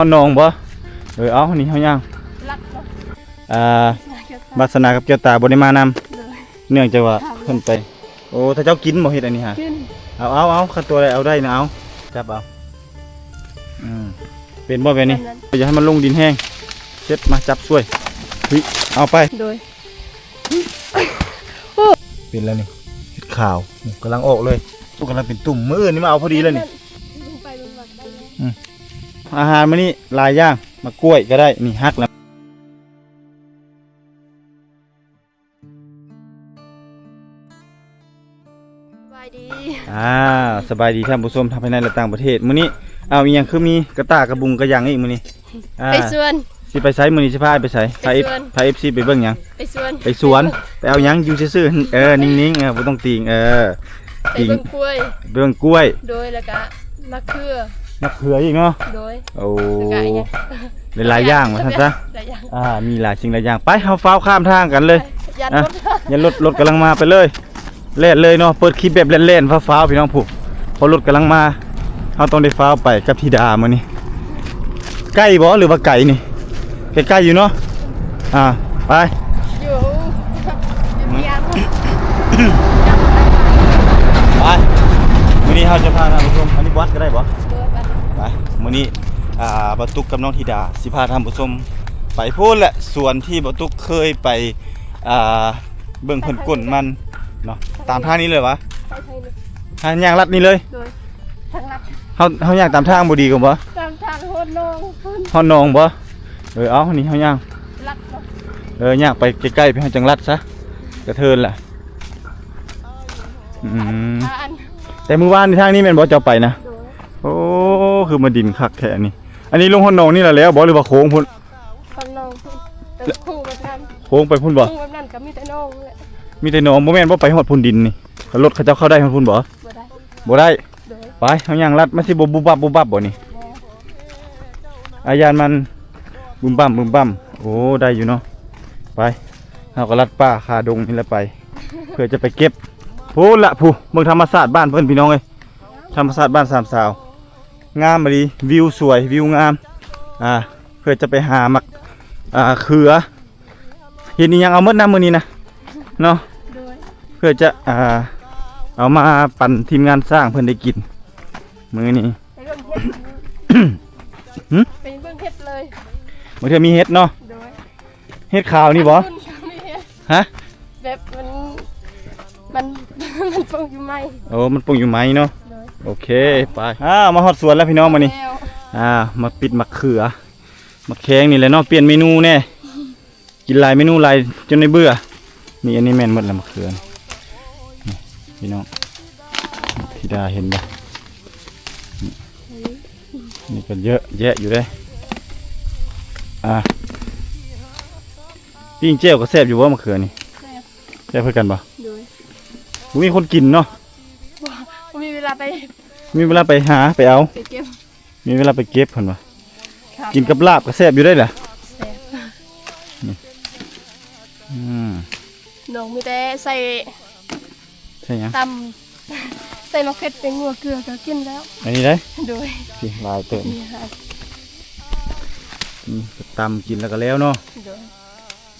ຮອດໜອງບໍ່? ເອີ ເອົາ ນີ້ເຮົາຍ່າງ ລັດເນາະ ອ່າ ວາສະໜາກັບແກ້ວຕາບໍ່ໄດ້ມານຳ ໂດຍ ເນື່ອງຈາກວ່າເພິ່ນໄປ ໂອ້ ຖ້າເຈົ້າກິນບໍ່ເຫັດອັນນີ້ຫາ? ກິນ ເອົາ ເອົາ ເອົາ ຄັນຕົວໃດເອົາໄດ້ນະ ເອົາ ຈັບເອົາ ອືມ ເປັນບໍ່ແບບນີ້? ຢ່າໃຫ້ມັນລົງດິນແຮງ ເຊັດ ມາຈັບຊ່ວຍ ເຮີ້ຍ ເອົາໄປ ໂດຍ ເປັນແລ້ວນີ້ ເຫັດຂາວ ນີ້ກຳລັງອອກເລີຍ ໂອ້ ກຳລັງເປັນຕຸ່ມ ມື້ອື່ນນີ້ມາເອົາພໍດີເລີຍນີ້ ອືມ ອາຫານມື້ນີ້ຫຼາຍຢ່າງ ໝາກກ້ວຍກໍໄດ້ ນີ້ຫັກແລ້ວ ສະບາຍດີ ອ່າ ສະບາຍດີທ່ານຜູ້ຊົມ ທັງພາຍໃນ ແລະ ຕ່າງປະເທດ ມື້ນີ້ ເອົາ ອີ່ຫຍັງຄືມີກະຕ່າກະບຸງກະຫຍັງອີກມື້ນີ້? ອ່າ ໄປສວນ ຊິໄປໃສມື້ນີ້? ຊິພາໄປໃສ? ພາ ພາເອັຟຊີໄປເບິ່ງຫຍັງ? ໄປສວນ ໄປສວນ ໄປເອົາຫຍັງ? ຢູ່ຊື່ໆ ເອີ ນິ່ງໆ ເອີ ບໍ່ຕ້ອງຕີງ ເອີ ໄປເບິ່ງກ້ວຍ ໄປເບິ່ງກ້ວຍ ໂດຍ ແລ້ວກະ ໝາກເຂືອ ໝາກເຂືອອີກເນາະ ໂດຍ ໂອ້ ແລ້ວກະອີ່ຫຍັງ? ຫຼາຍໆຢ່າງວ່າຊັ້ນຊະ ຫຼາຍຢ່າງ ອ່າ ມີຫຼາຍສິ່ງຫຼາຍຢ່າງ ໄປ ເຮົາຟ້າວຂ້າມທາງກັນເລີຍ ຢ້ານລົດ ອ່ະ ຢ້ານລົດ ລົດກຳລັງມາ ໄປເລີຍ ແລ່ນເລີຍເນາະ ເປີດຄລິບແບບແລ່ນໆ ຟ້າວໆ ພີ່ນ້ອງຜູ້ ເພາະລົດກຳລັງມາ ເຮົາຕ້ອງໄດ້ຟ້າວໄປກັບທິດາມື້ນີ້ ໃກ້ບໍ່ ຫຼືວ່າໄກນີ້? ໃກ້ໆ ຢູ່ເນາະ ອ່າ ໄປ ຢູ່ ໄປ ມື້ນີ້ເຮົາຈະພາທ່ານຜູ້ຊົມ ອັນນີ້ວັດກໍໄດ້ບໍ່? ໄປ ມື້ນີ້ ອ່າ ບ່າວຕຸກກັບນ້ອງທິດາ ຊິພາທ່ານຜູ້ຊົມໄປພຸ້ນແຫຼະ ສວນທີ່ບ່າວຕຸກເຄີຍໄປ ອ່າ ເບິ່ງເພິ່ນກົ້ນມັນເນາະ ຕາມທາງນີ້ເລີຍຫວາ? ໄປທາງນີ້ ທາງຍ່າງລັດນີ້ເລີຍ ໂດຍ ທາງລັດ ເຮົາ ເຮົາຍ່າງຕາມທາງບໍ່ດີກວ່າບໍ່? ຕາມທາງຮອດໜອງພຸ້ນ ຮອດໜອງບໍ່? ເອີ ເອົາ ນີ້ເຮົາຍ່າງ ລັດເນາະ ເອີ ຍ່າງໄປໃກ້ໆ ໄປເຮົາຈັ່ງລັດຊະ ກະເທີນລະ ອືມ ແຕ່ມື້ວານນີ້ທາງນີ້ແມ່ນບໍ່ເຈົ້າໄປນະ? ໂດຍ ໂອ້ ຄືມາດິນຄັກແທ້ອັນນີ້ ອັນນີ້ລົງຮອດໜອງນີ້ລະແລ້ວບໍ່ ຫຼືວ່າໂຄ້ງພຸ້ນ? ຮອດໜອງພຸ້ນ ໂຄ້ງໄປທາງ ໂຄ້ງໄປພຸ້ນບໍ່? ໂຄ້ງແບບນັ້ນກໍມີແຕ່ໜອງແຫຼະ ມີແຕ່ໜອງ ບໍ່ແມ່ນບໍ່ໄປຮອດພຸ້ນດິນນີ້ ລົດເຂົາເຈົ້າເຂົ້າໄດ້ຮອດພຸ້ນບໍ່? ບໍ່ໄດ້ ບໍ່ໄດ້ ໂດຍ ໄປ ເຮົາຍ່າງລັດ ມັນຊິບໍ່ບຸບບັບບຸບບັບບໍ່ນີ້? ບໍ່ ອາ ຢ້ານມັນບຶມບັ້ມບຶມບັ້ມ ໂອ້ ໄດ້ຢູ່ເນາະ ໄປ ເຮົາກໍລັດປ່າຄາດົງນີ້ແຫຼະໄປ ເພື່ອຈະໄປເກັບ ພຸ້ນລະ ຜູ້ ເບິ່ງທຳມະຊາດບ້ານເພິ່ນ ພີ່ນ້ອງເອີຍ ທຳມະຊາດບ້ານສາມສາວ ງາມອີ່ຫຼີ ວິວສວຍ ວິວງາມ ອ່າ ເພື່ອຈະໄປຫາໝາກ ອ່າ ເຂືອ ເຮັດອີ່ຫຍັງເອົາໝົດນະມື້ນີ້ນະ ເນາະ ໂດຍ ເພື່ອຈະ ອ່າ ເອົາມາປັນທີມງານຊ່າງເພິ່ນໄດ້ກິນມື້ນີ້ ໄປເບິ່ງເຫັດ ຫຶ? ໄປເບິ່ງເຫັດເລີຍ ບາງເທື່ອມີເຫັດເນາະ ໂດຍ ເຫັດຂາວນີ້ບໍ່? ຮະ? ແບບມັນ ມັນ ມັນປົງຢູ່ໄມ້ ໂອ້ ມັນປົງຢູ່ໄມ້ເນາະ ໂດຍ ໂອເຄ ໄປ ອ້າວ ມາຮອດສວນແລ້ວພີ່ນ້ອງ ມື້ນີ້ ແລ້ວ ອ່າ ມາປິດໝາກເຂືອ ໝາກແຂ້ງນີ້ແຫຼະເນາະ ປ່ຽນເມນູແດ່ ກິນຫຼາຍເມນູຫຼາຍຈົນໄດ້ເບື່ອ ນີ້ ອັນນີ້ແມ່ນໝົດແລ້ວໝາກເຂືອນີ້ ນີ້ ພີ່ນ້ອງ ທິດາເຫັນບໍ່? ນີ້ ນີ້ກໍເຍອະແຍະຢູ່ເດ້ ອ່າ ປີ້ງແຈ່ວກໍແຊບຢູ່ບໍ່ໝາກເຂືອນີ້? ແຊບ ແຊບຄືກັນບໍ່? ໂດຍ ບໍ່ມີຄົນກິນເນາະ ບໍ່ ບໍ່ມີເວລາໄປ ມີເວລາໄປຫາ ໄປເອົາ ໄປເກັບ ມີເວລາໄປເກັບເພິ່ນວ່າ ກິນກັບລາບກໍແຊບຢູ່ໄດ໋ລະ ແຊບ ນີ້ ອືມ ນ້ອງມີແຕ່ໃສ່ ໃສ່ຫຍັງ? ຕຳ ໃສ່ໝາກເຜັດ ແປ້ງນົວ ເກືອກໍກິນແລ້ວ ອັນນີ້ໄດ໋ ໂດຍ ຊິຫຼາຍເຕີບ ນີ້ ອືມ ຕຳກິນແລ້ວກໍແລ້ວເນາະ ໂດຍ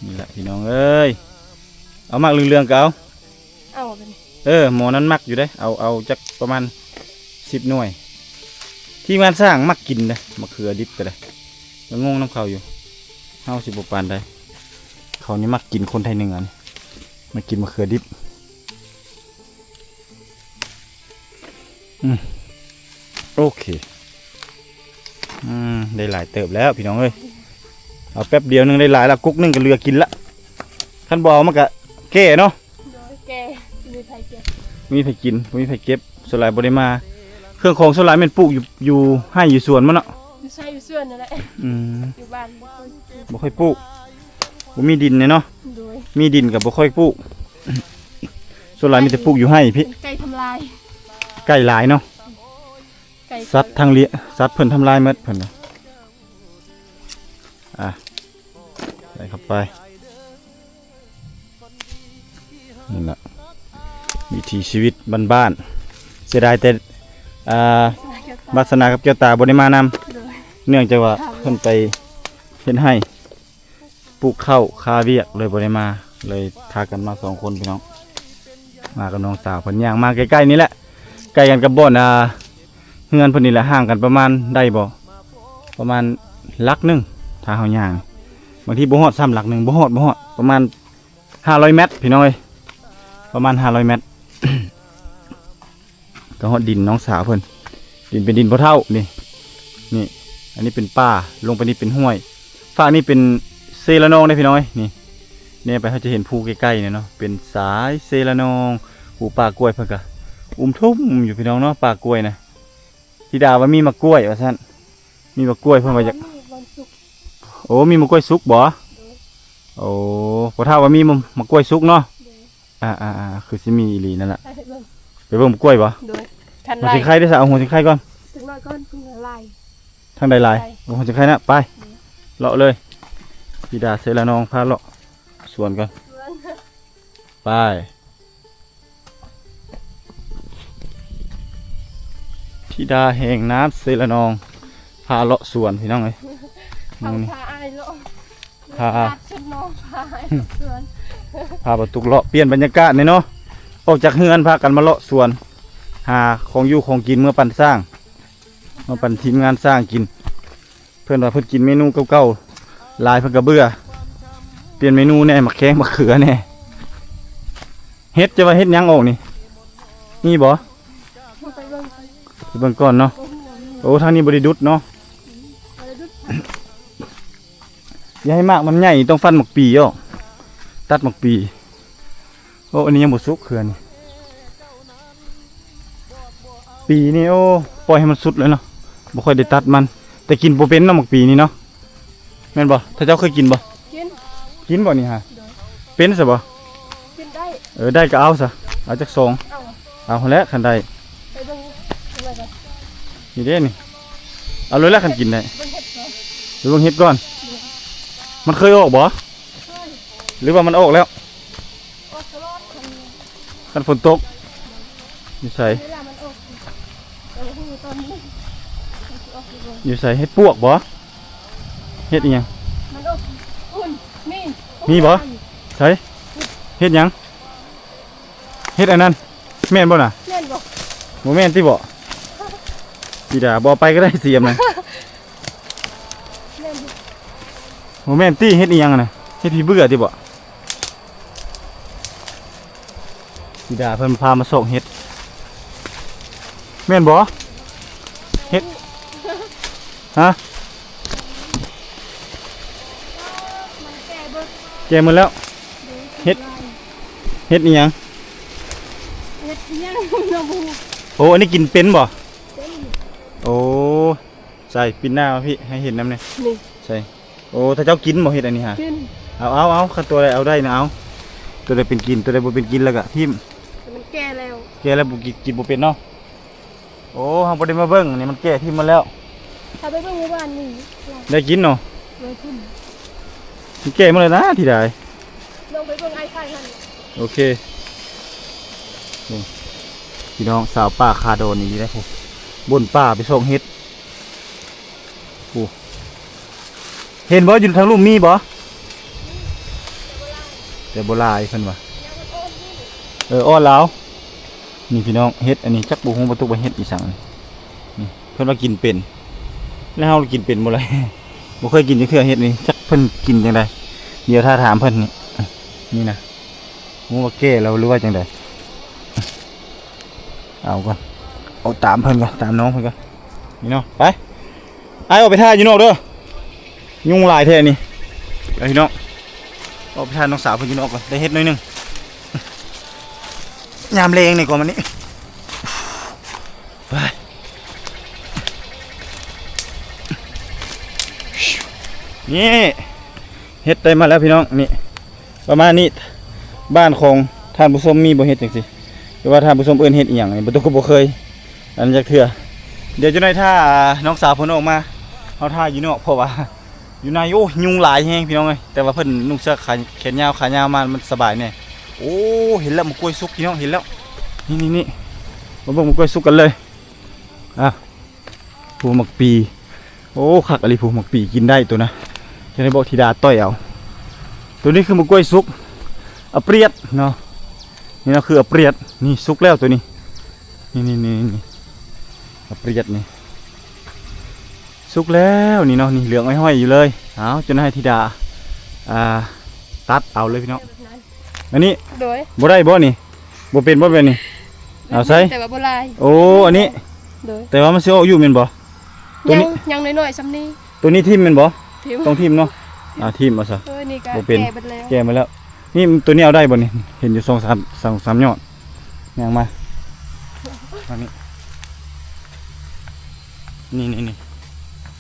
ນີ້ແຫຼະພີ່ນ້ອງເອີຍ ເອົາໝາກເຫຼືອງໆກໍເອົາ ເອົາ ເອີ ໝໍນັ້ນມັກຢູ່ເດ້ ເອົາ ເອົາຈັກປະມານສິບໜ່ວຍ ທີມງານຊ່າງມັກກິນເດ້ ໝາກເຂືອດິບກໍໄດ້ ກໍງົງນຳເຂົາຢູ່ ເຮົາຊິບໍ່ປານໃດ ເຂົານີ້ມັກກິນ ຄົນໄທເໜືອນີ້ ມັກກິນໝາກເຂືອດິບ ອືມ ໂອເຄ ອືມ ໄດ້ຫຼາຍເຕີບແລ້ວພີ່ນ້ອງເອີຍ ເອົາແປັບດຽວໜຶ່ງໄດ້ຫຼາຍລະ ກຸກໜຶ່ງກໍເຫຼືອກິນລະ ຄັນບໍ່ເອົາມັນກະແກ່ເນາະ ໂດຍ ແກ່ ບໍ່ມີໃຜເກັບ ບໍ່ມີໃຜກິນ ບໍ່ມີໃຜເກັບ ສ່ວນຫຼາຍບໍ່ໄດ້ມາ ເຄື່ອງຂອງສ່ວນຫຼາຍແມ່ນປູກຢູ່ ຢູ່ໄຮ່ຢູ່ສວນມັນເນາະ ຢູ່ໄຮ່ຢູ່ສວນນັ້ນແຫຼະ ອືມ ຢູ່ບ້ານບໍ່ຄ່ອຍປູກ ບໍ່ຄ່ອຍປູກ ບໍ່ມີດິນເນາະ ໂດຍ ມີດິນກໍບໍ່ຄ່ອຍປູກ ສ່ວນຫຼາຍມີແຕ່ປູກຢູ່ໄຮ່ພີ້ ໄກ່ທຳລາຍ ໄກ່ຫຼາຍເນາະ ໄກ່ ສັດທາງເລຍ ສັດເພິ່ນທຳລາຍໝົດເພິ່ນວ່າ ອ່ະ ໃສ່ເຂົ້າໄປ ນີ້ລະ ວິຖີຊີວິດບ້ານໆ ເສຍດາຍແຕ່ ອ່າ ວາສະໜາກັບແກ້ວຕາບໍ່ໄດ້ມານຳ ໂດຍ ເນື່ອງຈາກວ່າເພິ່ນໄປເຮັດໄຮ່ ປູກເຂົ້າຄາວຽກ ເລີຍບໍ່ໄດ້ມາ ເລີຍພາກັນມາສອງຄົນພີ່ນ້ອງ ມາກັບນ້ອງສາວເພິ່ນ ຍ່າງມາໃກ້ໆນີ້ແຫຼະ ໃກ້ກັນກັບບ່ອນ ອ່າ ເຮືອນເພິ່ນນີ້ແຫຼະ ຫ່າງກັນປະມານ ໄດ້ບໍ່ ປະມານຫຼັກໜຶ່ງ ຖ້າເຮົາຍ່າງ ບາງທີບໍ່ຮອດຊ້ຳຫຼັກໜຶ່ງ ບໍ່ຮອດ ບໍ່ຮອດ ປະມານຫ້າຮ້ອຍແມັດພີ່ນ້ອງເອີຍ ປະມານຫ້າຮ້ອຍແມັດ ກໍຮອດດິນນ້ອງສາວເພິ່ນ ດິນເປັນດິນພໍ່ເຖົ້ານີ້ ນີ້ ອັນນີ້ເປັນປ່າ ລົງໄປນີ້ເປັນຫ້ວຍ ຟາກນີ້ເປັນເຊລະນອງເດ້ພີ່ນ້ອງເອີຍ ນີ້ ແນໄປເຮົາຈະເຫັນພູໃກ້ໆນີ້ເນາະ ເປັນສາຍເຊລະນອງ ປູກປ່າກ້ວຍ ເພິ່ນກະອຸ້ມທຸ່ມຢູ່ພີ່ນ້ອງເນາະ ປ່າກ້ວຍນະ ທິດາວ່າມີໝາກກ້ວຍວ່າຊັ້ນ ມີໝາກກ້ວຍ ເພິ່ນວ່າຢາກ ໂອ້ ມີໝາກກ້ວຍສຸກບໍ່ ໂອ້ ພໍ່ເຖົ້າວ່າມີໝາກກ້ວຍສຸກເນາະ ອ່າໆໆ ຄືຊິມີອີ່ຫຼີນັ້ນລະ ໄປເບິ່ງໝາກກ້ວຍບໍ່ ໂດຍ ຄັນໄດ້ ຫົວສິງໄຄເດ້ຊະ ເອົາຫົວສິງໄຄກ່ອນ ເດັກນ້ອຍກ່ອນ ເພິ່ນຫຼາຍ ທາງໃດຫຼາຍ ໄປ ໂອ້ ຫົວສິງໄຄນະ ໄປ ເລາະເລີຍ ທິດາເຊລະນອງພາເລາະສວນກ່ອນ ໄປ ທິດາແຫ່ງນ້ຳເຊລະນອງ ພາເລາະສວນພີ່ນ້ອງເອີຍ ເຮົາ ມື້ນີ້ ພາອ້າຍເລາະ ພາ ພາຊຸດນ້ອງ ພາອ້າຍເລາະສວນ ພາບ່າວຕຸກເລາະ ປ່ຽນບັນຍາກາດແດ່ເນາະ ອອກຈາກເຮືອນພາກັນມາເລາະສວນ ຫາຂອງຢູ່ຂອງກິນເມືອປັ່ນຊ້າງ ມາປັ່ນທີມງານຊ້າງກິນ ເພິ່ນວ່າເພິ່ນກິນເມນູເກົ່າໆຫຼາຍ ເພິ່ນກໍເບື່ອ ປ່ຽນເມນູແດ່ ໝາກແຄງ ໝາກເຂືອແດ່ ເຫັດ ຈະວ່າເຫັດຫຍັງອອກນີ້ ມີບໍ່ ໄປເບິ່ງ ໄປເບິ່ງກ່ອນເນາະ ໂອ້ ທາງນີ້ບໍ່ໄດ້ດຸດເນາະ ບໍ່ໄດ້ດຸດ ຢ່າໃຫ້ໝາກມັນໃຫຍ່ ຕ້ອງຟັນໝາກປີອອກ ຕັດໝາກປີ ໂອ້ ອັນນີ້ຍັງບໍ່ສຸກເຄືອນີ້ ປີນີ້ ໂອ້ ປ່ອຍໃຫ້ມັນສຸດເລີຍເນາະ ບໍ່ຄ່ອຍໄດ້ຕັດມັນ ແຕ່ກິນບໍ່ເປັນເນາະ ໝາກປີນີ້ເນາະ ແມ່ນບໍ່ ຖ້າເຈົ້າເຄີຍກິນບໍ່ ກິນ ກິນບໍ່ນີ້ຫາ ໂດຍ ເປັນຊະບໍ່ ກິນໄດ້ ເອີ ໄດ້ກໍເອົາຊະ ເອົາຈັກສອງ ເອົາ ເອົາຫັ້ນແຫຼະ ຄັນໄດ້ ໄປເບິ່ງ ນີ້ເດ້ນີ້ ເອົາເລີຍລະ ຄັນກິນໄດ້ ເບິ່ງເຫັດກ່ອນ ໄປເບິ່ງເຫັດກ່ອນ ມັນເຄີຍອອກບໍ່ ຫຼືວ່າມັນອອກແລ້ວ ອອກຕະຫຼອດ ຄັນ ຄັນຝົນຕົກ ຢູ່ໃສ ເວລາມັນອອກ ເອີ ຮູ້ຕອນນີ້ ມັນຊິອອກຢູ່ບໍ່ ຢູ່ໃສ ເຫັດປວກບໍ່ ເຫັດອີ່ຫຍັງ ມັນອອກ ພຸ້ນ ມີ ມີບໍ່ ໃສ ເຫັດຫຍັງ ເຫັດອັນນັ້ນ ແມ່ນບໍ່ນະ ແມ່ນບໍ່ ບໍ່ແມ່ນຕິເບາະ ທິດາ ບໍ່ເອົາໄປກໍໄດ້ ສຽມນະ ແມ່ນບໍ່ ບໍ່ແມ່ນຕິ ເຫັດອີ່ຫຍັງຫັ້ນນະ ເຫັດຜີເບື່ອຕິເບາະ ທິດາເພິ່ນພາມາຊອກເຫັດ ແມ່ນບໍ່ ເຫັດ ຮະ ມັນແກ່ເບິດ ແກ່ໝົດແລ້ວ ເຫັດ ເຫັດອີ່ຫຍັງ ເຫັດອີ່ຫຍັງ ເຮົາບໍ່ຮູ້ ໂອ້ ອັນນີ້ກິນເປັນບໍ່ ເປັນ ໂອ້ ໃສ່ ປິ່ນໜ້າມາພີ້ ໃຫ້ເຫັນນຳແດ່ ນີ້ ໃສ່ ໂອ້ ຖ້າເຈົ້າກິນບໍ່ເຫັດອັນນີ້ຫາ ກິນ ເອົາ ເອົາ ເອົາ ຄັນຕົວໃດເອົາໄດ້ນະ ເອົາ ຕົວໃດເປັນກິນ ຕົວໃດບໍ່ເປັນກິນແລ້ວກະຖິ້ມ ແຕ່ມັນແກ່ແລ້ວ ແກ່ແລ້ວບໍ່ກິນ ກິນບໍ່ເປັນເນາະ ໂອ້ ເຮົາບໍ່ໄດ້ມາເບິ່ງ ອັນນີ້ມັນແກ່ຖິ້ມໝົດແລ້ວ ຖ້າໄປເບິ່ງມື້ວານນີ້ ໄດ້ກິນເນາະ ໄດ້ກິນ ມັນແກ່ໝົດແລ້ວນະ ທີ່ໃດ ລອງໄປເບິ່ງອ້າຍໄຂ່ຫັ້ນ ໂອເຄ ນີ້ ພີ່ນ້ອງ ສາວປ່າຄາດອນນີ້ໄດ໋ ພຸ້ນ ບົນປ່າໄປຊອກເຫັດ ໂອ້ ເຫັນບໍ່ ຢູ່ທາງລຸ່ມມີບໍ່ ແຕ່ບໍ່ຫຼາຍ ເພິ່ນວ່າ ເອີ ອ້ອນລາວ ນີ້ພີ່ນ້ອງ ເຫັດອັນນີ້ ຈັກບໍ່ຮູ້ບໍ່ຕຸກວ່າເຫັດອີ່ສັງ ນີ້ ເພິ່ນວ່າກິນເປັນ ແລ້ວເຮົາກິນເປັນບໍ່ລະ ບໍ່ເຄີຍກິນຈັກເທື່ອເຫັດນີ້ ຈັກເພິ່ນກິນຈັ່ງໃດ ດຽວຖ້າຖາມເພິ່ນນີ້ ນີ້ນະ ບໍ່ຮູ້ວ່າແກ່ແລ້ວ ຫຼືວ່າຈັ່ງໃດ ເອົາກ່ອນ ເອົາຕາມເພິ່ນກ່ອນ ຕາມນ້ອງເພິ່ນກ່ອນ ນີ້ເນາະ ໄປ ອ້າຍອອກໄປຖ້າຢູ່ນອກເດີ ຍຸງຫຼາຍແທ້ນີ້ ໄປພີ່ນ້ອງ ອອກໄປຖ້ານ້ອງສາວເພິ່ນຢູ່ນອກກ່ອນ ໄດ້ເຫັດໜ້ອຍໜຶ່ງ ຍາມແລງນີ້ກ່ອນ ມານີ້ ໄປ ນີ້ ເຫັດໄດ້ມາແລ້ວພີ່ນ້ອງ ນີ້ ປະມານນີ້ ບ້ານຂອງທ່ານຜູ້ຊົມມີບໍ່ເຫັດຈັ່ງຊີ້ ຫຼືວ່າທ່ານຜູ້ຊົມເອີ້ນເຫັດອີ່ຫຍັງນີ້ ບໍ່ຕຸກກໍບໍ່ເຄີຍ ອັນຈັກເທື່ອ ດຽວຈັກໜ້ອຍຖ້ານ້ອງສາວເພິ່ນອອກມາ ເຮົາຖ້າຢູ່ນອກ ເພາະວ່າຢູ່ໃນ ໂອ້ຍ ຍຸງຫຼາຍແຮງພີ່ນ້ອງເອີຍ ແຕ່ວ່າເພິ່ນນຸ່ງເສື້ອຂາແຂນຍາວ ຂາຍາວມາ ມັນສະບາຍແດ່ ໂອ້ ເຫັນແລ້ວ ໝາກກ້ວຍສຸກພີ່ນ້ອງ ເຫັນແລ້ວ ນີ້ໆໆ ມາເບິ່ງໝາກກ້ວຍສຸກກັນເລີຍ ອ່ະ ໂອ້ ໝາກປີ ໂອ້ ຄັກອີ່ຫຼີ ຜູ້ໝາກປີກິນໄດ້ໂຕນະ. ຈັ່ງໄດ້ບອກທິດາຕ່ອຍເອົາ. ໂຕນີ້ຄືໝາກກ້ວຍສຸກ ອາປຽດເນາະ. ນີ້ເນາະ ຄືອາປຽດ. ນີ້ສຸກແລ້ວໂຕນີ້. ນີ້ໆໆ ອາປຽດນີ້ ສຸກແລ້ວນີ້ເນາະ. ນີ້ເຫຼືອງອ້ອຍໆຢູ່ເລີຍ. ເອົາ ຈົນໃຫ້ທິດາ ອ່າ ຕັດເອົາເລີຍພີ່ນ້ອງ. ອັນນີ້ ໂດຍ ບໍ່ໄດ້ບໍ່ນີ້? ບໍ່ເປັນບໍ່ແບບນີ້? ເອົາໃສ່ ແຕ່ວ່າບໍ່ຫຼາຍ. ໂອ້ ອັນນີ້ ໂດຍ ແຕ່ວ່າມັນຊິອອກຢູ່ແມ່ນບໍ່? ໂຕນີ້ ຍັງ ຍັງນ້ອຍໆສ່ຳນີ້. ໂຕນີ້ຖິ້ມແມ່ນບໍ່? ຖິ້ມ ຕ້ອງຖິ້ມເນາະ. ອ່າ ຖິ້ມເອົາຊະ. ເອີ ນີ້ກໍ ບໍ່ເປັນ ແກ່ເບິດແລ້ວ ແກ່ໝົດແລ້ວ. ນີ້ໂຕນີ້ເອົາໄດ້ບໍ່ນີ້? ເຫັນຢູ່ສອງສາມ ສອງສາມຍອດ. ຍ່າງມາ ມານີ້ ນີ້ໆ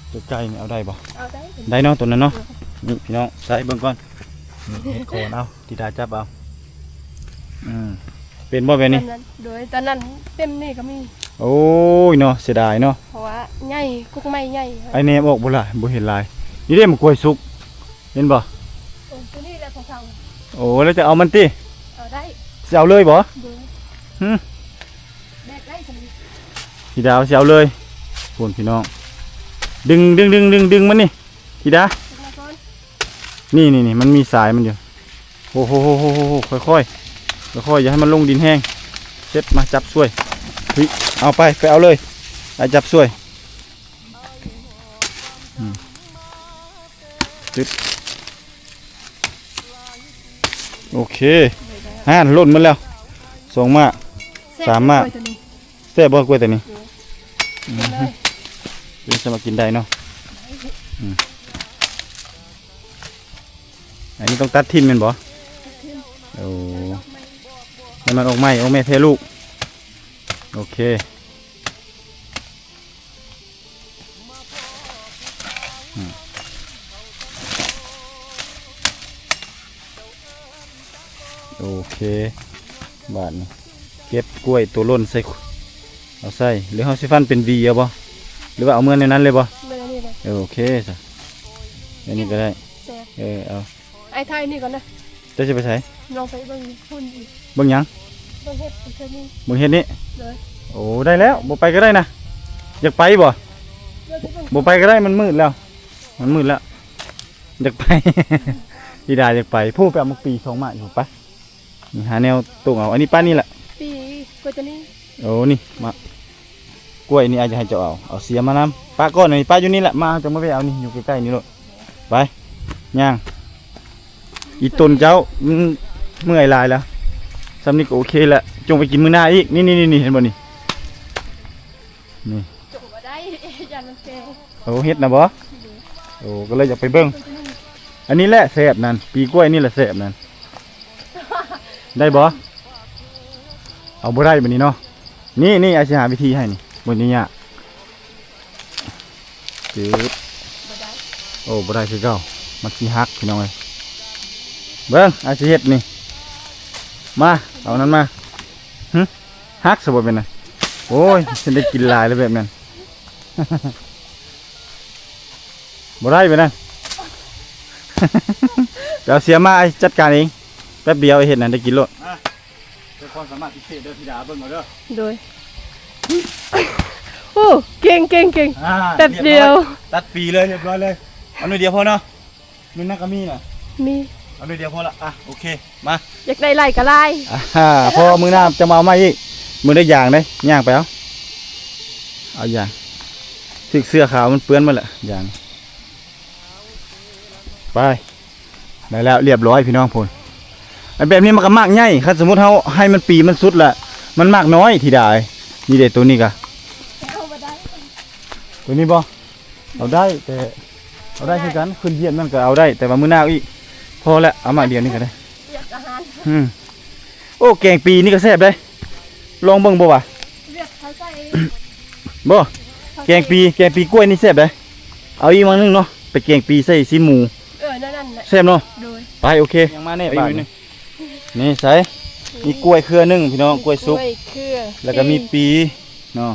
ໆ ໂຕໄກ່ນີ້ເອົາໄດ້ບໍ່? ເອົາໄດ້ ໄດ້ເນາະ ໂຕນັ້ນເນາະ. ໂດຍ ນີ້ພີ່ນ້ອງ ໃສ່ເບິ່ງກ່ອນ. ນີ້ເຮັດໂຄນເອົາ. ທິດາຈັບເອົາ. ອືມ ເປັນບໍ່ແບບນີ້? ຕອນນັ້ນ ໂດຍ ຕອນນັ້ນເຕັມນີ້ກໍມີ. ໂອ້ຍເນາະ ເສຍດາຍເນາະ ເພາະວ່າໃຫຍ່ ກົກໄມ້ໃຫຍ່. ອ້າຍແນມອອກບໍ່ຫຼາຍ ບໍ່ເຫັນຫຼາຍ. ນີ້ເດ້ໝາກກ້ວຍສຸກ ເຫັນບໍ່? ໂອ້ ໂຕນີ້ແຫຼະຂອງເຂົາ. ໂອ້ ແລ້ວຈະເອົາມັນຕິ? ເອົາໄດ້. ຊິເອົາເລີຍບໍ່? ໂດຍ. ຫື ແບກໄດ້ຊັ້ນ. ທິດາວ່າຊິເອົາເລີຍ. ພຸ້ນພີ່ນ້ອງ ດຶງ ດຶງ ດຶງ ດຶງ ດຶງມັນນີ້ ທິດາ. ນີ້ໆໆ ມັນມີສາຍມັນຢູ່. ໂອ້ໂຫ ໂອ້ໂຫ ໂອ້ໂຫ ຄ່ອຍໆ ຄ່ອຍໆ ຢ່າໃຫ້ມັນລົງດິນແຮງ. ເຊັດ ມາຈັບຊ່ວຍ. ຫຶ ເອົາໄປ ໄປເອົາເລີຍ. ອ້າຍຈັບຊ່ວຍ. ອືມ ຕຶບ ໂອເຄ. ຫັ້ນ ຫຼົ່ນໝົດແລ້ວ ສອງໝາກ ສາມໝາກ. ແຊບບໍ່ກ້ວຍໂຕນີ້? ໂດຍ ອືມ ກິນເລີຍ ເປັນສາມາດກິນໄດ້ເນາະ. ອືມ ອັນນີ້ຕ້ອງຕັດຖິ້ມແມ່ນບໍ່? ຕັດຖິ້ມ. ໂອ້ ໃຫ້ມັນອອກໃໝ່ ອອກແມ່ແຜ່ລູກ. ໂອເຄ. ອືມ ໂອເຄ ບາດນີ້ເກັບກ້ວຍໂຕຫຼົ່ນໃສ່ ເອົາໃສ່ ຫຼືເຮົາຊິຟັນເປັນຫວີເອົາບໍ່? ຫຼືວ່າເອົາເມືອແນວນັ້ນເລີຍບໍ່? ເມືອນີ້ເລີຍ. ເອີ ໂອເຄຊະ ແນວນີ້ກໍໄດ້. ແຊບ. ເອີ ເອົາ. ອ້າຍຖ່າຍນີ້ກ່ອນນະ. ເຈົ້າຊິໄປໃສ? ລອງໄປເບິ່ງພຸ້ນອີກ. ເບິ່ງຫຍັງ? ເບິ່ງເຫັດຢູ່ເທິງນີ້. ເບິ່ງເຫັດນີ້? ໂດຍ. ໂອ້ ໄດ້ແລ້ວ ບໍ່ໄປກໍໄດ້ນະ. ຢາກໄປບໍ່? ເບິ່ງ ບໍ່ໄປກໍໄດ້ ມັນມືດແລ້ວ ມັນມືດແລ້ວ. ຢາກໄປ ທິດາຢາກໄປ. ຜູ້ ໄປເອົາໝາກປີສອງໝາກຢູ່ ໄປ. ນີ້ ຫາແນວຕົງເອົາ. ອັນນີ້ປານນີ້ແຫຼະ ປີກວ່າໂຕນີ້. ໂອ້ ນີ້ ມາ ກ້ວຍນີ້ອາດຈະໃຫ້ເຈົ້າເອົາ ເອົາເສຍມານຳ. ປະກ່ອນ ອັນນີ້ປະຢູ່ນີ້ແຫຼະ ມາ ເຮົາຈະມາແວ່ເອົານີ້ ຢູ່ໃກ້ໆນີ້ໂລດ. ໄປ ຍ່າງ ອີ່ຕົນເຈົ້າ ອືມ ເມື່ອຍຫຼາຍແລ້ວ. ສ່ຳນີ້ກໍໂອເຄແລ້ວ ຈົ່ງໄປກິນມື້ໜ້າອີກ. ນີ້ໆໆ ເຫັນບໍ່ນີ້? ນີ້ ຈົ່ງບໍ່ໄດ້ ຢ້ານມັນແກ່. ໂອ້ ເຫັດນະບໍ່? ໂອ້ ກໍເລີຍຢາກໄປເບິ່ງ. ອັນນີ້ແຫຼະແຊບນັ້ນ ປີກ້ວຍນີ້ແຫຼະແຊບນັ້ນ. ໄດ້ບໍ່? ເອົາບໍ່ໄດ້ບາດນີ້ເນາະ. ນີ້ໆ ອ້າຍຊິຫາວິທີໃຫ້ນີ້ ບໍ່ໄດ້ຍາກ. ຈືດ ບໍ່ໄດ້. ໂອ້ ບໍ່ໄດ້ຄືເກົ່າ ມັນຊິຫັກພີ່ນ້ອງເອີຍ. ເບິ່ງ ອ້າຍຊິເຮັດນີ້ ມາ ເອົານັ້ນມາ. ຫຶ ຫັກຊະບໍ່ແມ່ນນະ. ໂອ້ຍ ຊິໄດ້ກິນຫຼາຍແລ້ວແບບນັ້ນ. ບໍ່ໄດ້ແບບນັ້ນ. ໄປເອົາເສຍມາ ອ້າຍຈັດການເອງ. ແປັບດຽວອ້າຍເຮັດນັ້ນໄດ້ກິນໂລດ. ອ່ະ ເປັນຄວາມສາມາດພິເສດເດີ ທິດາເບິ່ງເອົາເດີ. ໂດຍ. ໂອ້ ເກັ່ງໆໆ. ອ່າ ແປັບດຽວ ຮຽບຮ້ອຍ ຕັດປີເລີຍ ຮຽບຮ້ອຍເລີຍ. ເອົາໜ້ອຍດຽວພໍເນາະ. ແມ່ນນະກະມີນະ? ມີ. ເອົາໜ້ອຍດຽວພໍລະ. ອ່ະ ໂອເຄ ມາ. ຢາກໄດ້ຫຼາຍກະຫຼາຍ. ອ່າ ພໍມື້ໜ້າຈະມາເອົາໃໝ່ອີກ. ມື້ໄດ້ຢາງເດ້ ຍ່າງໄປເອົາ. ເອົາຢາງ ຖືກເສື້ອຂາວມັນເປື້ອນໝົດລະຢາງ. ໄປ ໄດ້ແລ້ວ ຮຽບຮ້ອຍພີ່ນ້ອງພຸ້ນ. ອັນແບບນີ້ມັນກໍໝາກໃຫຍ່ ຄັນສົມມຸດເຮົາໃຫ້ມັນປີມັນສຸດລະ ມັນໝາກນ້ອຍທິດາເອີຍ. ນີ້ເດ້ ໂຕນີ້ກະ ເອົາບໍ່ໄດ້ ໂຕນີ້ບໍ່? ເອົາໄດ້ ແຕ່ເອົາໄດ້ຄືກັນ ຂຶ້ນວຽດມັນກໍເອົາໄດ້ ແຕ່ວ່າມື້ໜ້າເອົາອີກ. ພໍແລ້ວ ເອົາໝາກດຽວນີ້ກໍໄດ້. ວຽດອາຫານ ອືມ. ໂອ້ ແກງປີນີ້ກໍແຊບເດ້ ລອງເບິ່ງບໍ່ວະ? ວຽດເຂົາໃສ່ ບໍ່ ແກງປີ ແກງປີກ້ວຍນີ້ແຊບເດ້. ເອົາອີກໝາກໜຶ່ງເນາະ ໄປແກງປີໃສ່ຊີ້ນໝູ. ເອີ ນັ້ນໆ ແຊບເນາະ. ໂດຍ. ໄປ ໂອເຄ ຍັງມາແນ່ບາດນີ້. ນີ້ໃສ່ ມີກ້ວຍເຄືອໜຶ່ງພີ່ນ້ອງ ກ້ວຍສຸກ ກ້ວຍເຄືອ ແລ້ວກໍມີປີເນາະ.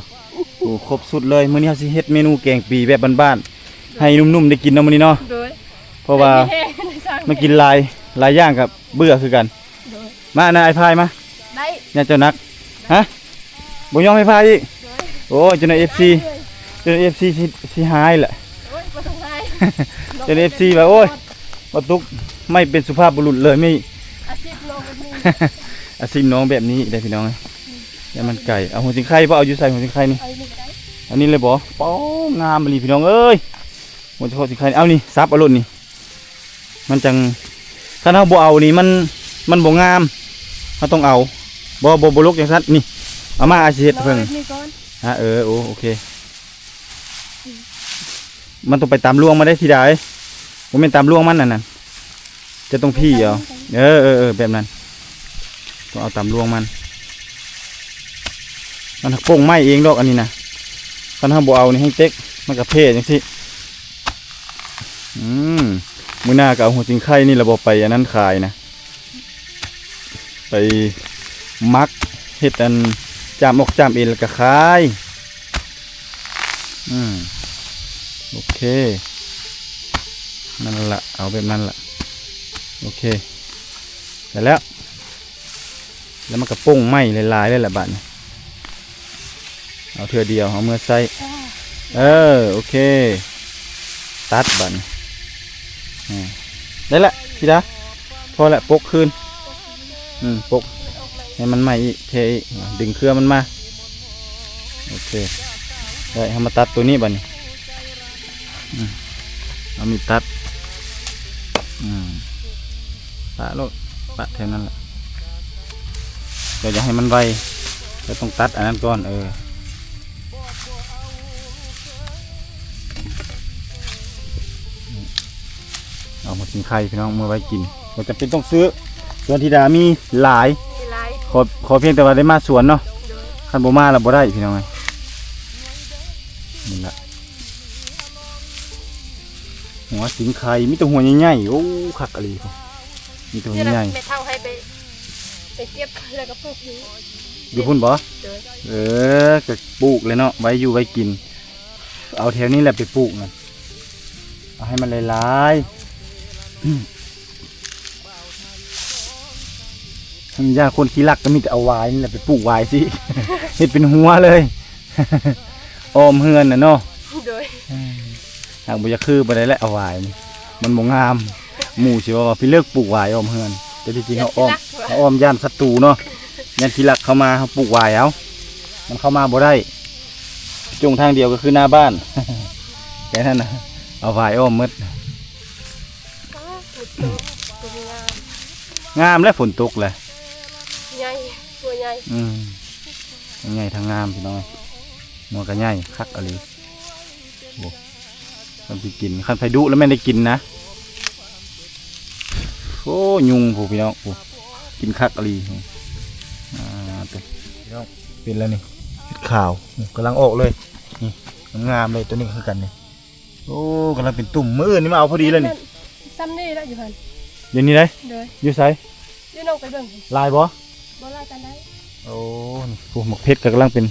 ໂອ້ ຄົບຊຸດເລີຍ. ມື້ນີ້ເຮົາຊິເຮັດເມນູແກງປີແບບບ້ານໆ ໃຫ້ໜຸ່ມໆໄດ້ກິນເນາະມື້ນີ້ເນາະ. ໂດຍ. ເພາະວ່າ ໃຫ້ມີແຮງ ໄດ້ສ້າງ ມັນກິນຫຼາຍ ຫຼາຍຢ່າງກໍເບື່ອຄືກັນ. ໂດຍ. ມານະ ອ້າຍພາຍມາ. ໄດ້. ຍາດເຈົ້າໜັກ. ຮະ ບໍ່ຍອມໃຫ້ພາຍອີກ. ໂດຍ. ໂອ້ຍ ຈົນເອັຟຊີ ຈົນເອັຟຊີຊິ ຊິຮ້າຍແຫຼະ. ຈະເອັຟຊີວ່າ ໂອ້ຍ ບໍ່ຕຸກ ໄມ່ເປັນສຸພາບບຸລຸດເລີຍ ມີ ອາຊີບນ້ອງແບບນີ້ ອາຊີບນ້ອງແບບນີ້ເດ້ພີ່ນ້ອງເອີຍ. ແລ້ວມັນໄກ ເອົາຫົວຊິງໄຄບໍ່ ເອົາຢູ່ໃສຫົວຊິງໄຄນີ້? ເອົາຢູ່ນີ້ກໍໄດ້ ເອົານີ້ເລີຍບໍ່? ປ້ອ ງາມອີ່ຫຼີພີ່ນ້ອງເອີຍ ຫົວຊິງໄຄນີ້ ເອົານີ້ ສັບເອົາໂລດນີ້ ມັນຈັ່ງ ຄັນເຮົາບໍ່ເອົານີ້ ມັນ ມັນບໍ່ງາມ ເຮົາຕ້ອງເອົາ ບໍ່ ບໍ່ ບໍ່ຫຼົກຈັ່ງຊັ້ນ ນີ້ ເອົາມາ ອ້າຍຊິເຮັດໃຫ້ເບິ່ງ ລອງເອົາແບບນີ້ກ່ອນ ຮະ ເອີ ໂອ ໂອເຄ. ມັນຕ້ອງໄປຕາມລວງມັນເດ້ທິດາເອີຍ ບໍ່ແມ່ນຕາມລວງມັນອັນນັ້ນ ຈະຕ້ອງພີ້ເອົາ ເອີ ເອີ ເອີ ແບບນັ້ນ ຕ້ອງເອົາຕາມລວງມັນ ມັນຫັກປົ່ງໄມ້ເອງດອກອັນນີ້ນະ ຄັນເຮົາບໍ່ເອົານີ້ແຮ່ງເຕັກ ມັນກະເພຈັ່ງຊີ້ ອືມ ມື້ໜ້າກະເອົາຫົວຊິງໄຄນີ້ລະບໍ່ໄປອັນນັ້ນຂາຍນະ. ໄປໝັກເຮັດອັນຈາມອອກຈາມເອັນແລ້ວກະຂາຍ ອືມ ໂອເຄ ນັ້ນລະ ເອົາແບບນັ້ນລະ ໂອເຄ ໄດ້ແລ້ວ ແລ້ວມັນກະປົ່ງໄມ້ຫຼາຍໆເລີຍລະບາດນີ້. ເອົາເທື່ອດຽວ ເອົາເມືອໃສ່ ເອີ ໂອເຄ ຕັດບາດນີ້ ອືມ ໄດ້ລະທິດາ ພໍລະ ປົກຄືນ ອືມ ປົກໃຫ້ມັນໃໝ່ອີກ ເທອີກ ດຶງເຄືອມັນມາ ໂອເຄ ໄດ້ ເຮົາມາຕັດໂຕນີ້ບາດນີ້ ອືມ ເອົາມີດຕັດ ອືມ ປະໂລດ ປະແຖວນັ້ນແຫຼະ ແຕ່ຢ່າໃຫ້ມັນໄວ ແຕ່ຕ້ອງຕັດອັນນັ້ນກ່ອນ ເອີ ເອົາມາກິນໄຂ່ພີ່ນ້ອງ ເມືອໄວ້ກິນ ບໍ່ຈຳເປັນຕ້ອງຊື້ ສວນທິດາມີຫຼາຍ ມີຫຼາຍ ຂໍ ຂໍພຽງແຕ່ວ່າໄດ້ມາສວນເນາະ ໂດຍ ຄັນບໍ່ມາລະບໍ່ໄດ້ພີ່ນ້ອງເອີຍ ນີ້ລະ ຫົວສິງໄຄ ມີແຕ່ຫົວໃຫຍ່ໆ ໂອ້ ຄັກອີ່ຫຼີ ມີແຕ່ຫົວໃຫຍ່ໆ ແມ່ເຖົ້າໃຫ້ໄປ ໄປເກັບແລ້ວກໍປູກຢູ່ ຢູ່ພຸ້ນບໍ່? ໂດຍ ເອີ ກໍປູກແຫຼະເນາະ ໄວ້ຢູ່ໄວ້ກິນ ເອົາແຖວນີ້ແຫຼະໄປປູກນະ ເອົາໃຫ້ມັນຫຼາຍໆ ຢ້ານຄົນຂີ້ລັກກໍມີແຕ່ເອົາຫວາຍນີ້ແຫຼະໄປປູກຫວາຍຊິ ເຮັດເປັນຫົວເລີຍ ອ້ອມເຮືອນນະເນາະ ໂດຍ ຫາກບໍ່ຢາກຄືປານໃດແຫຼະ ເອົາຫວາຍນີ້ ມັນບໍ່ງາມ ໝູ່ຊິວ່າ ວ່າພີ່ເລີກປູກຫວາຍອ້ອມເຮືອນ ແຕ່ທີ່ຈິງເຮົາອ້ອມ ຢ້ານຂີ້ລັກ ເຮົາອ້ອມຢ້ານສັດຕູເນາະ ຢ້ານຂີ້ລັກເຂົ້າມາ ເຮົາປູກຫວາຍເອົາ ມັນເຂົ້າມາບໍ່ໄດ້ ຈົງທາງດຽວກໍຄືໜ້າບ້ານ ແຄ່ນັ້ນນະ ເອົາຫວາຍອ້ອມໝົດ. ອ້າ ຝົນຕົກ ງາມ ງາມແຫຼະຝົນຕົກແຫຼະ ໃຫຍ່ ຫົວໃຫຍ່ ອືມ ທັງໃຫຍ່ທັງງາມພີ່ນ້ອງ ຫົວກໍໃຫຍ່ຄັກອີ່ຫຼີ ໂອ້ ຄັນຊິກິນ ຄັນໃຜດຸແລ້ວແມ່ນໄດ້ກິນນະ ໂອ້ ຍຸງພຸ້ນພີ່ນ້ອງ ໂອ້ ກິນຄັກອີ່ຫຼີ ອ່າ ເປັນແລ້ວນີ້ ເຫັດຂາວ ກຳລັງອອກເລີຍ ນີ້ ງາມເລີຍ ໂຕນີ້ກໍຄືກັນນີ້ ໂອ້ ກຳລັງເປັນຕຸ່ມ ມື້ອື່ນນີ້ມາເອົາພໍດີເລີຍນີ້ ສ່ຳນີ້ລະຢູ່ຫັ້ນ ຢູ່ນີ້ໄດ໋ ໂດຍ ຢູ່ໃສ? ຢູ່ນ້ອງໄປເບິ່ງ ຫຼາຍບໍ່? ບໍ່ຫຼາຍປານໃດ ໂອ້ ນີ້ ໂອ້ ໝາກເຜັດກໍກຳລັງເປັນ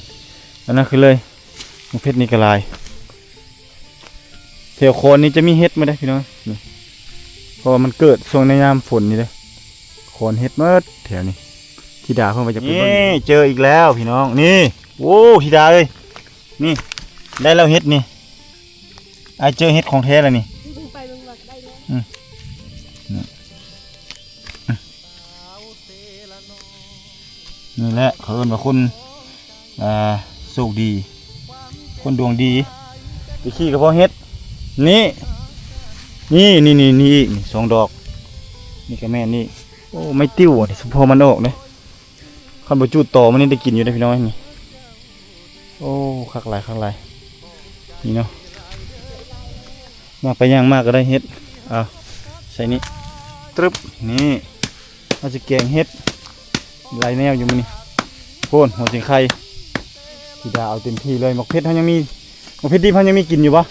ອັນນັ້ນຄືເລີຍ ໝາກເຜັດນີ້ກໍຫຼາຍ ແຖວຄອນນີ້ຈະມີເຫັດໝົດເດ້ພີ່ນ້ອງ ນີ້ ເພາະວ່າມັນເກີດຊ່ວງໃນຍາມຝົນນີ້ເດ້ ຄອນເຫັດໝົດແຖວນີ້ ທິດາເພິ່ນວ່າຈະໄປເບິ່ງ ນີ້ ເຈີອີກແລ້ວພີ່ນ້ອງ ນີ້ ໂອ້ ທິດາເອີຍ ນີ້ ໄດ້ແລ້ວເຫັດນີ້ ອ້າຍເຈີເຫັດຂອງແທ້ແລ້ວນີ້ ໄປເບິ່ງວ່າໄດ້ແລ້ວ ອືມ ນີ້ ນີ້ແຫຼະເຂົາເອີ້ນວ່າຄົນ ອ່າ ໂຊກດີ ຄົນດວງດີ ໄປຂີ້ກໍພໍເຫັດ ນີ້ ນີ້ ນີ້ ນີ້ ນີ້ອີກ ນີ້ສອງດອກ ນີ້ກໍແມ່ນນີ້ ໂອ້ ໄມ້ຕິ້ວນີ້ ສະເພາະມັນອອກເດ້ ຄັນບໍ່ຈູດຕໍມັນນີ້ໄດ້ກິນຢູ່ເດ້ພີ່ນ້ອງນີ້ ໂອ້ ຄັກຫຼາຍ ຄັກຫຼາຍ ນີ້ເນາະ ຍ່າງໄປຍ່າງມາກໍໄດ້ເຫັດ ເອົາ ໃສ່ນີ້ ຕຶບ ນີ້ ເຮົາຊິແກງເຫັດ ຫຼາຍແນວຢູ່ມື້ນີ້ ໂພນ ຫົວຊິງໄຄ ທິດາເອົາເຕັມທີ່ເລີຍ ໝາກເຜັດເຮົາຍັງມີ ໝາກເຜັດດິບເຮົາຍັງມີກິນຢູ່ບໍ່?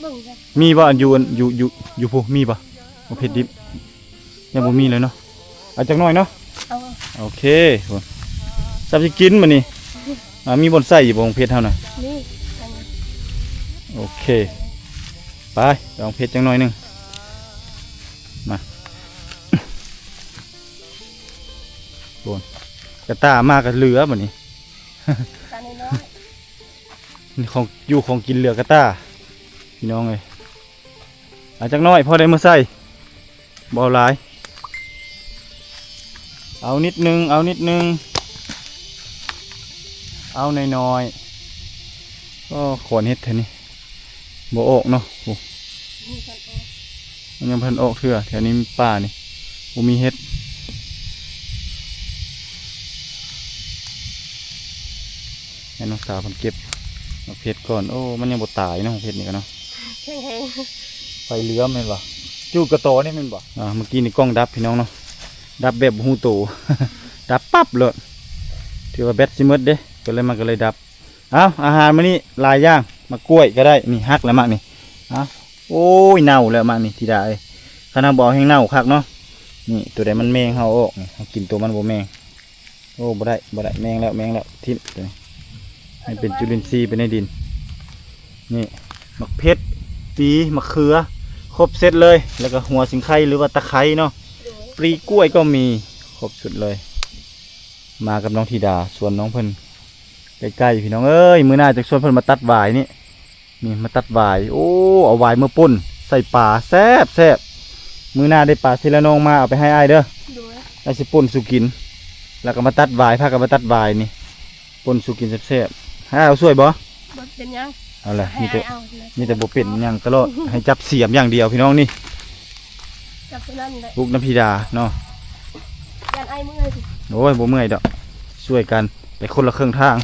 ເບິ່ງ ມີບໍ່? ອັນຢູ່ ອັນຢູ່ ຢູ່ ຢູ່ພຸ້ນມີບໍ່? ໝາກເຜັດດິບ ຍັງບໍ່ມີເລີຍເນາະ ເອົາຈັກໜ້ອຍເນາະ ເອົາ ໂອເຄ ສັບຊິກິນມື້ນີ້ ອ່າ ມີບ່ອນໃສ່ຢູ່ບໍ່ ເຜັດເຮົານະ? ມີ ໂອເຄ ໄປ ເອົາເຜັດຈັກໜ້ອຍໜຶ່ງ ມາ ໂອ້ ກະຕ່າມາກໍເຫຼືອບັດນີ້ ກະນ້ອຍໆ ນີ້ຂອງຢູ່ຂອງກິນເຫຼືອກະຕ່າ ພີ່ນ້ອງເອີຍ ເອົາຈັກໜ້ອຍ ພໍໄດ້ມື້ໃຊ້ ບໍ່ເອົາຫຼາຍ ເອົານິດໜຶ່ງ ເອົານິດໜຶ່ງ ເອົາໜ້ອຍໆ. ໂອ້ ຂອນເຫັດແຖວນີ້ບໍ່ອອກເນາະ. ໂອ້ ມັນຍັງບໍ່ທັນອອກເທື່ອ ແຖວນີ້ມີປ່ານີ້ ບໍ່ມີເຫັດ. ໃຫ້ນ້ອງສາວເພິ່ນເກັບໝາກເຜັດກ່ອນ. ໂອ້ ມັນຍັງບໍ່ຕາຍເນາະ ໝາກເຜັດນີ້ກໍເນາະ ແຂງແຮງ ໄຟເຫຼືອມແມ່ນບໍ່? ຈູດກະຕໍນີ້ແມ່ນບໍ່? ອ່າ ເມື່ອກີ້ນີ້ກ້ອງດັບພີ່ນ້ອງເນາະ ດັບແບບບໍ່ຮູ້ໂຕ ດັບປັບໂລດ ຖືວ່າແບັດຊິໝົດເດ້ ກໍເລີຍ ມັນກໍເລີຍດັບ. ເອົາ ອາຫານມື້ນີ້ຫຼາຍຢ່າງ ໝາກກ້ວຍກໍໄດ້ ນີ້ຫັກແລ້ວໝາກນີ້. ເອົາ ໂອ້ຍ ເນົ່າແລ້ວໝາກນີ້ທິດາເອີຍ ຄັນເຮົາບໍ່ເອົາແຮ່ງເນົ່າຄັກເນາະ. ນີ້ ໂຕໃດມັນແມງເຮົາເອົາອອກນີ້ ເຮົາກິນໂຕມັນບໍ່ແມງ. ໂອ້ ບໍ່ໄດ້ ບໍ່ໄດ້ ແມງແລ້ວ ແມງແລ້ວ ຖິ້ມໂຕນີ້ ໃຫ້ເປັນຈຸລິນຊີໄປໃນດິນ. ນີ້ ໝາກເຜັດ ປີ ໝາກເຂືອ ຄົບເສັດເລີຍ ແລ້ວກໍຫົວສິງໄຄ ຫຼືວ່າຕະໄຄເນາະ ໂດຍ ປລີກ້ວຍກໍມີ ຄົບຊຸດເລີຍ. ມາກັບນ້ອງທິດາ ສວນນ້ອງເພິ່ນໃກ້ໆ ພີ່ນ້ອງເອີຍ. ມື້ໜ້າຈັກຊວນເພິ່ນມາຕັດຫວາຍນີ້ ນີ້ມາຕັດຫວາຍ. ໂອ້ ເອົາຫວາຍມາປົ່ນໃສ່ປາ ແຊບໆ. ມື້ໜ້າໄດ້ປາເຊລະນອງມາ ເອົາໄປໃຫ້ອ້າຍເດີ ໂດຍ ອ້າຍຊິປົ່ນສູ່ກິນ. ແລ້ວກໍມາຕັດຫວາຍ ພາກັນມາຕັດຫວາຍນີ້ ປົ່ນສູ່ກິນແຊບໆ. ໃຫ້ອ້າຍເອົາຊ່ວຍບໍ່? ບໍ່ເປັນຫຍັງ ເອົາລະ ໃຫ້ ມີແຕ່ ອ້າຍເອົາ ມີແຕ່ບໍ່ເປັນຫຍັງຕະຫຼອດ ໃຫ້ຈັບສຽມຢ່າງດຽວ ພີ່ນ້ອງນີ້ ຈັບຕົວນັ້ນແຫຼະ ປຸກນ້ຳທິດາເນາະ. ຢ້ານອ້າຍເມື່ອຍ. ໂອ້ຍ ບໍ່ເມື່ອຍດອກ ຊ່ວຍກັນໄປຄົນລະເຄິ່ງທາງ.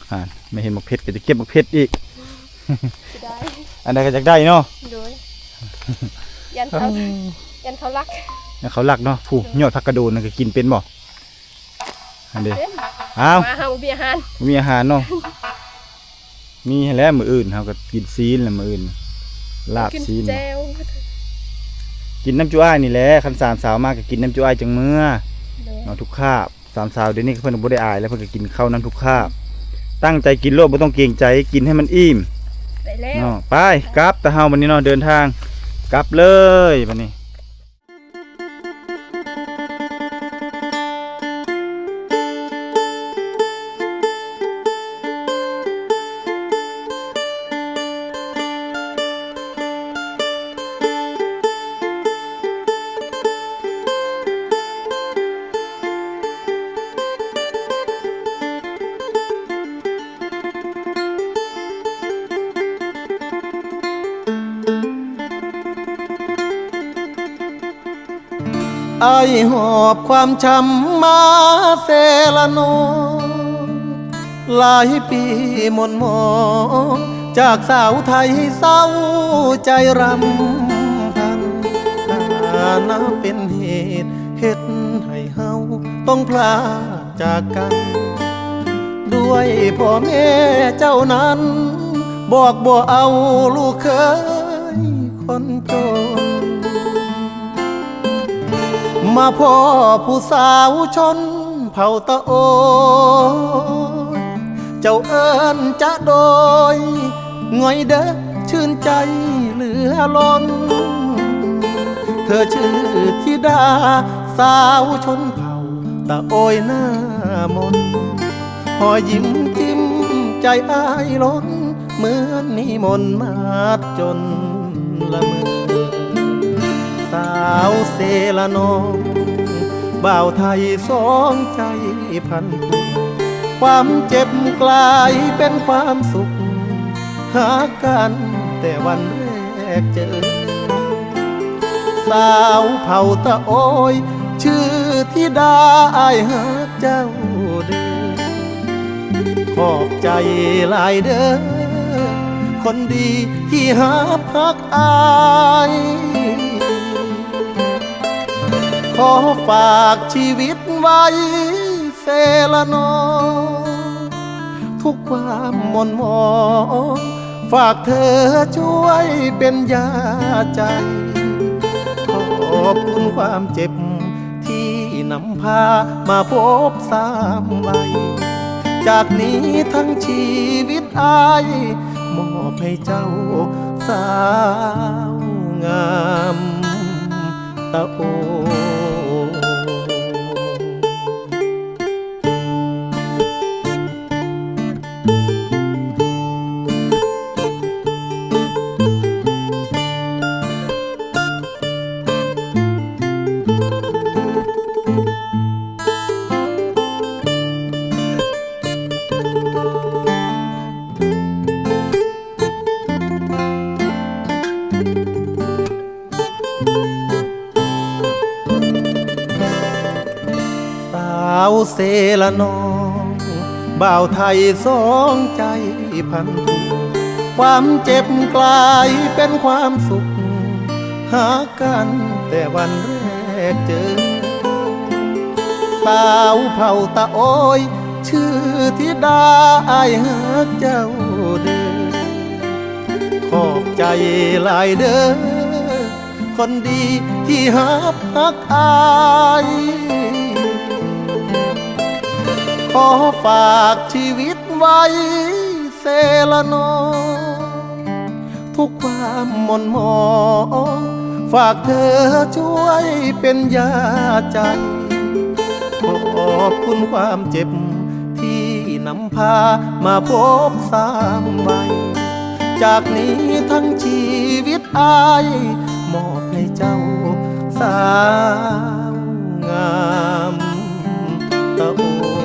ອ່າ ມາເຫັນໝາກເຜັດກໍຈະເກັບໝາກເຜັດອີກ ເສຍດາຍ ອັນໃດກໍຢາກໄດ້ເນາະ. ໂດຍ ຢ້ານເຂົາ ຢ້ານເຂົາລັກ ຢ້ານເຂົາລັກເນາະ. ຜູ້ ໂດຍ ຍອດຜັກກະໂດນນັ້ນກໍກິນເປັນບໍ່? ອັນເດ ເປັນ ອ້າວ ວ່າເຮົາບໍ່ມີອາຫານ ບໍ່ມີອາຫານເນາະ. ມີຫັ້ນແຫຼະ ມື້ອື່ນເຮົາກໍກິນຊີ້ນແຫຼະ ມື້ອື່ນລາບຊີ້ນ ກິນແຈ່ວ ກິນນຳຈຸອ້າຍນີ້ແຫຼະ. ຄັນສາມສາວມາກໍກິນນຳຈຸອ້າຍຈັ່ງເມືອ ໂດຍ ເນາະ ທຸກຄາບ. ສາມສາວດຽວນີ້ເພິ່ນບໍ່ໄດ້ອາຍແລ້ວ ເພິ່ນກໍກິນເຂົ້ານຳທຸກຄາບ. ຕັ້ງໃຈກິນໂລດ ບໍ່ຕ້ອງເກງໃຈ ກິນໃຫ້ມັນອີ່ມ ໄປແລ້ວ ເນາະ. ໄປ ໄປ ກັບ ແຕ່ເຮົາບັດນີ້ເນາະ ເດີນທາງກັບເລີຍບັດນີ້. ອ້າຍຫອບຄວາມຊ້ຳມາເຊລະນອງ ຫຼາຍປີໝົນໝອງ ຈາກສາວໄທເສົ້າໃຈລຳພັນ ຖານະເປັນເຫດເຮັດໃຫ້ເຮົາຕ້ອງພລາກຈາກກັນ ດ້ວຍພໍ່ແມ່ເຈົ້ານັ້ນ ບອກບໍ່ເອົາລູກເຂີຍຄົນຈົນ ມາພໍ້ຜູ້ສາວຊົນເຜົ່າຕະໂອຍ ເຈົ້າເອີ້ນຈະໂດຍ ງ່ອຍເດີ ຊື່ນໃຈເຫຼືອລົ້ນ ເທີຊື່ທິດາສາວຊົນເຜົ່າຕະໂອຍໜ້າມົນ ຮອຍຍິ້ມຈິ້ມໃຈອ້າຍລົ້ນ ເໝືອນນິມົນມາດຈົນລະເມີ ສາວເຊລະນອງ ບ່າວໄທສອງໃຈພັນຜູກ ຄວາມເຈັບກລາຍເປັນຄວາມສຸກ ຫາກັນແຕ່ວັນແລກເຈີ ສາວເຜົ່າຕະໂອຍ ຊື່ທິດາ ອ້າຍຮັກເຈົ້າເດີ ຂອບໃຈຫຼາຍເດີ ຄົນດີທີ່ຮັບຮັກອ້າຍ ຂໍຝາກຊີວິດໄວ້ເຊລະນອງ ທຸກຄວາມໝົນໝອງ ຝາກເທີຊ່ວຍເປັນຢາໃຈ ຂອບຄຸນຄວາມເຈັບ ທີ່ນຳພາມາພົບສາມໄວ ຈາກນີ້ທັງຊີວິດອ້າຍ ມອບໃຫ້ເຈົ້າສາວງາມຕະໂອ. ເ ເອົາເຊລະນ້ອງ ບ່າວໄທສອງໃຈພັນທຸກ ຄວາມເຈັບກລາຍເປັນຄວາມສຸກ ຮັກກັນແຕ່ວັນແລກເຈີ ສາວເຜົ່າຕາໂອຍ ຊື່ທິດາ ອ້າຍຮັກເຈົ້າເດີ ຂອບໃຈຫຼາຍເດີ ຄົນດີທີ່ຮັບຮັກອ້າຍ ຂໍຝາກຊີວິດໄວ້ເຊລະນ້ອງ ທຸກຄວາມໝົນໝອງ ຝາກເທີຊ່ວຍເປັນຢາໃຈ ຂອບຄຸນຄວາມເຈັບທີ່ນຳ ພາມາພົບສາມໄວ ຈາກນີ້ທັງຊີວິດອ້າຍ ມອບໃຫ້ເຈົ້າສາວງາມຕາໂອ